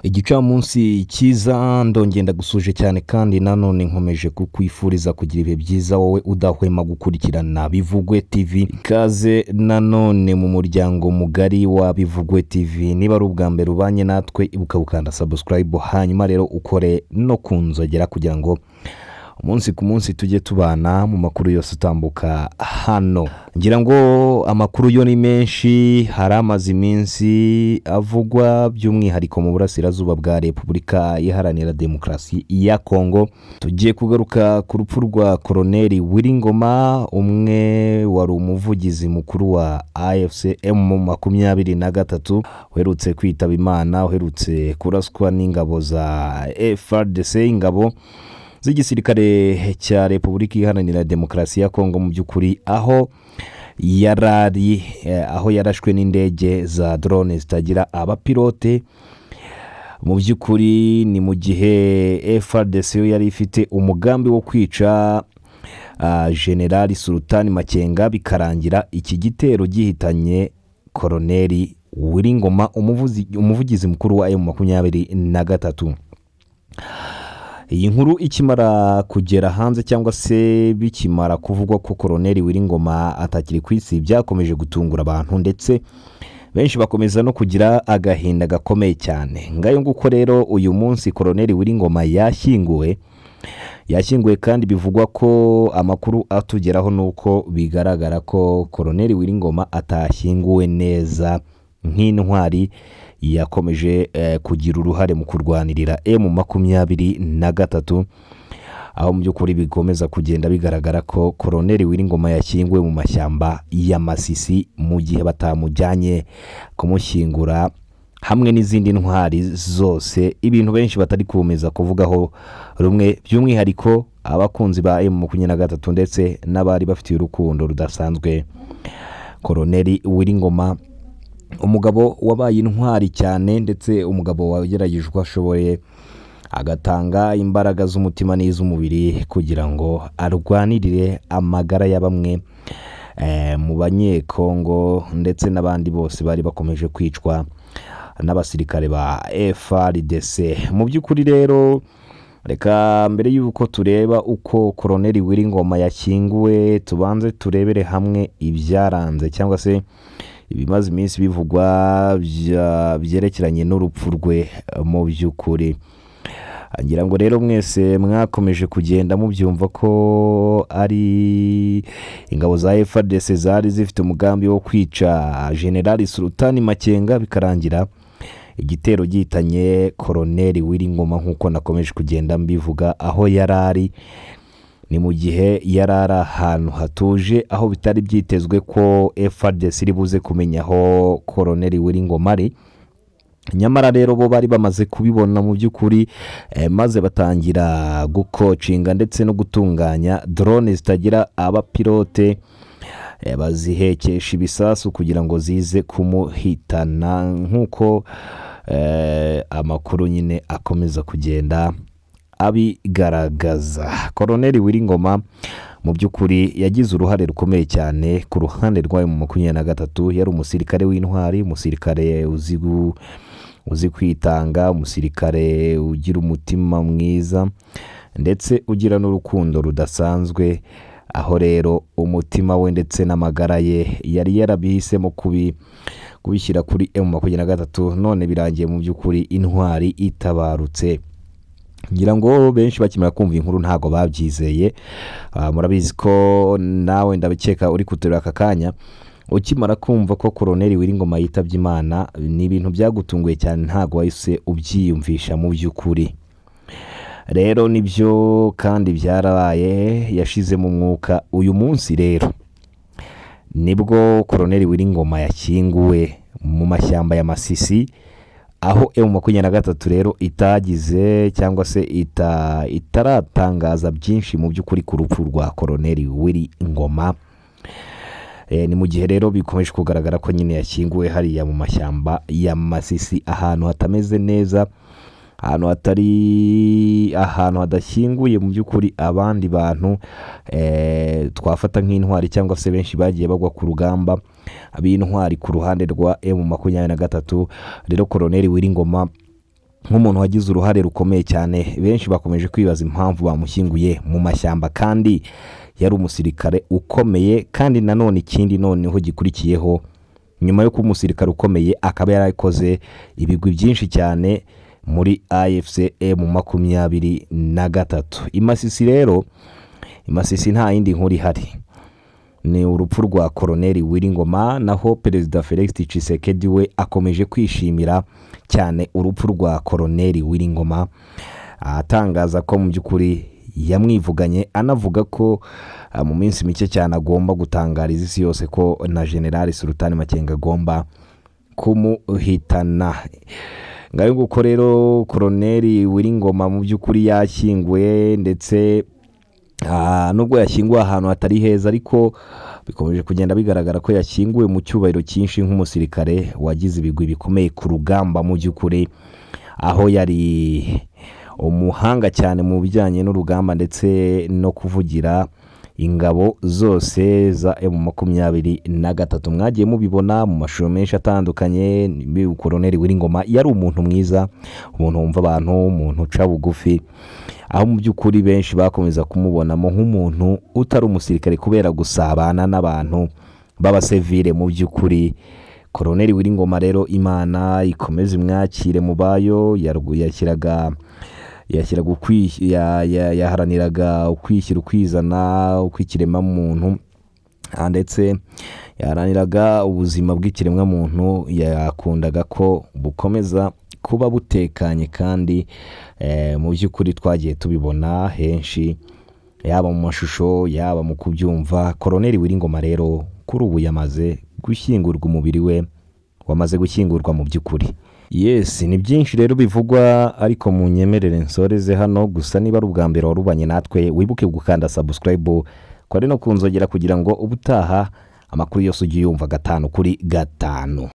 Igicamunsi cyiza, ndongera ndagusuje cyane kandi nanone nkomeje kukwifuriza kugira ibihe byiza, wowe udahwema gukurikirana Bivugwe TV. Ikaze nanone mu muryango mugari wa Bivugwe TV. Niba ari ubwa mbere ubanye natwe, ibuka gukanda subscribe, hanyuma rero ukore no ku nzogera kugira ngo umunsi ku munsi tujye tubana mu makuru yose utambuka hano. Ngira ngo amakuru yo ni menshi, hari amaze iminsi avugwa by'umwihariko mu burasirazuba bwa Repubulika Iharanira Demokarasi ya Kongo. Tugiye kugaruka ku rupfu rwa Koroneri Wiringoma, umwe wari umuvugizi mukuru wa AFC M23, uherutse kwitaba Imana, uherutse kuraswa n'ingabo za FARDC, ingabo z'igisirikare cya Repubulika Iharanira Demokarasi ya Kongo. Mu by'ukuri aho yarari, aho yarashwe n'indege za drone zitagira abapilote. Mu by'ukuri ni mu gihe FARDC yo yari ifite umugambi wo kwica Generali Sultani Makenga, bikarangira iki gitero gihitanye Koroneri Wiringoma, umuvugizi mukuru wa M23. Iyi nkuru ikimara kugera hanze, cyangwa se bikimara kuvugwa ko Koroneri Wiringoma atakiri ku isi, byakomeje gutungura abantu, ndetse benshi bakomeza no kugira agahinda gakomeye cyane. Ngayo nguko rero, uyu munsi Koroneri Wiringoma yashyinguwe, yashyinguwe, kandi bivugwa ko amakuru atugeraho ni uko bigaragara ko Koroneri Wiringoma atashyinguwe neza nk'intwari yakomeje kugira uruhare mu kurwanirira M23, aho mu by'ukuri bikomeza kugenda bigaragara ko Koroneri Wiringoma yashyinguwe mu mashyamba ya Masisi, mu gihe batamujyanye kumushyingura hamwe n'izindi ntwari zose, ibintu benshi batari kumeza kuvugaho rumwe, by'umwihariko abakunzi ba M23 ndetse n'abari bafitiye urukundo rudasanzwe Koroneri Wiringoma, umugabo wabaye intwari cyane, ndetse umugabo wagerageje uko ashoboye agatanga imbaraga z'umutima n'iz'umubiri kugira ngo arwanirire amagara ya bamwe mu Banyekongo ndetse n'abandi bose bari bakomeje kwicwa n'abasirikare ba FARDC. Mu by'ukuri rero, reka mbere y'uko tureba uko Koroneri Wiringoma yashyinguwe, tubanze turebere hamwe ibyaranze cyangwa se ibimaze iminsi bivugwa byerekeranye n'urupfu rwe. Mu by'ukuri ngira ngo rero mwese mwakomeje kugenda mubyumva ko ari ingabo za FARDC zari zifite umugambi wo kwica Generali Sultani Makenga, bikarangira igitero gihitanye Koroneri Wiringoma, nk'uko nakomeje kugenda mbivuga. Aho yari ari ni mu gihe yari ari ahantu hatuje, aho bitari byitezwe ko FARDC iri buze kumenya aho Koroneri Wiringoma ari. Nyamara rero bo bari bamaze kubibona mu by'ukuri, maze batangira gukocinga ndetse no gutunganya drone zitagira abapilote, bazihekesha ibisasu kugira ngo zize kumuhitana, nk'uko amakuru nyine akomeza kugenda abigaragaza. Koroneri Wiringoma mu by'ukuri yagize uruhare rukomeye cyane ku ruhande rwa M23. Yari umusirikare w'intwari, umusirikare uzi kwitanga, umusirikare ugira umutima mwiza ndetse ugira n'urukundo rudasanzwe, aho rero umutima we ndetse n'amagara ye yari yarabihisemo kubishyira kuri M23. None birangiye mu by'ukuri intwari itabarutse. Ngira ngo benshi bakimara kumva inkuru ntabwo babyizeye. Murabizi ko nawe, ndabikeka uri kutureba aka kanya, ukimara kumva ko Koroneri Wiringoma yitabye Imana, ni ibintu byagutunguye cyane, ntabwo wahise ubyiyumvisha. Mu by'ukuri rero nibyo kandi byarabaye, yashizemo umwuka. Uyu munsi rero nibwo Koroneri Wiringoma yashyinguwe mu mashyamba ya Masisi, aho M23 rero itagize cyangwa se itaratangaza byinshi mu by'ukuri ku rupfu rwa Koroneri Wiringoma. Ni mu gihe rero bikomeje kugaragara ko nyine yashyinguwe hariya mu mashyamba ya Masisi, ahantu hatameze neza, ahantu hatari, ahantu hadashyinguye mu by'ukuri abandi bantu twafata nk'intwari, cyangwa se benshi bagiye bagwa ku rugamba b'intwari ku ruhande rwa M23. Rero Koroneri Wiringoma nk'umuntu wagize uruhare rukomeye cyane, benshi bakomeje kwibaza impamvu bamushyinguye mu mashyamba kandi yari umusirikare ukomeye. Kandi nanone ikindi noneho gikurikiyeho, nyuma yo kuba umusirikare ukomeye akaba yarakoze ibigwi byinshi cyane muri AFC M23. I Masisi rero, i Masisi nta yindi nkuru ihari, ni urupfu rwa Koroneli Willy Ngoma. Naho Perezida Felix Tshisekedi we akomeje kwishimira cyane urupfu rwa Koroneli Willy Ngoma, atangaza ko mu by'ukuri yamwivuganye, anavuga ko mu minsi mike cyane agomba gutangariza isi yose ko na General Sultani Makenga agomba kumuhitana. Ngayo nguko rero, Koroneli Willy Ngoma mu by'ukuri yashyinguwe, ndetse nubwo yashyinguwe ahantu hatari heza, ariko bikomeje kugenda bigaragara ko yashyinguwe mu cyubahiro cyinshi nk'umusirikare wagize ibigwi bikomeye ku rugamba mu by'ukuri, aho yari umuhanga cyane mu bijyanye n'urugamba ndetse no kuvugira ingabo zose za M23. Mwagiye mubibona mu mashusho menshi atandukanye. Koroneli Willy Ngoma yari umuntu mwiza, umuntu wumva abantu, umuntu uca bugufi, aho mu by'ukuri benshi bakomeza kumubonamo nk'umuntu utari umusirikare kubera gusabana n'abantu b'abasivile. Mu by'ukuri Koroneli Willy Ngoma rero, Imana ikomeze imwakire mu bayo. Yaharaniraga ukwishyira ukwizana ukw'ikiremwamuntu, ndetse yaharaniraga ubuzima bw'ikiremwamuntu, yakundaga ko bukomeza kuba butekanye. Kandi mu by'ukuri twagiye tubibona henshi, yaba mu mashusho, yaba mu kubyumva. Koroneli Willy Ngoma rero kuri ubu yamaze gushyingurwa, umubiri we wamaze gushyingurwa mu by'ukuri. Yes, ni byinshi rero bivugwa, ariko mu nyemerere nsoreze hano gusa. Niba ari ubwa mbere warubanye natwe, wibuke gukanda subscribe ko ari no kunzogera, kugira ngo ubutaha amakuru yose ujye uyumva 5 kuri 5.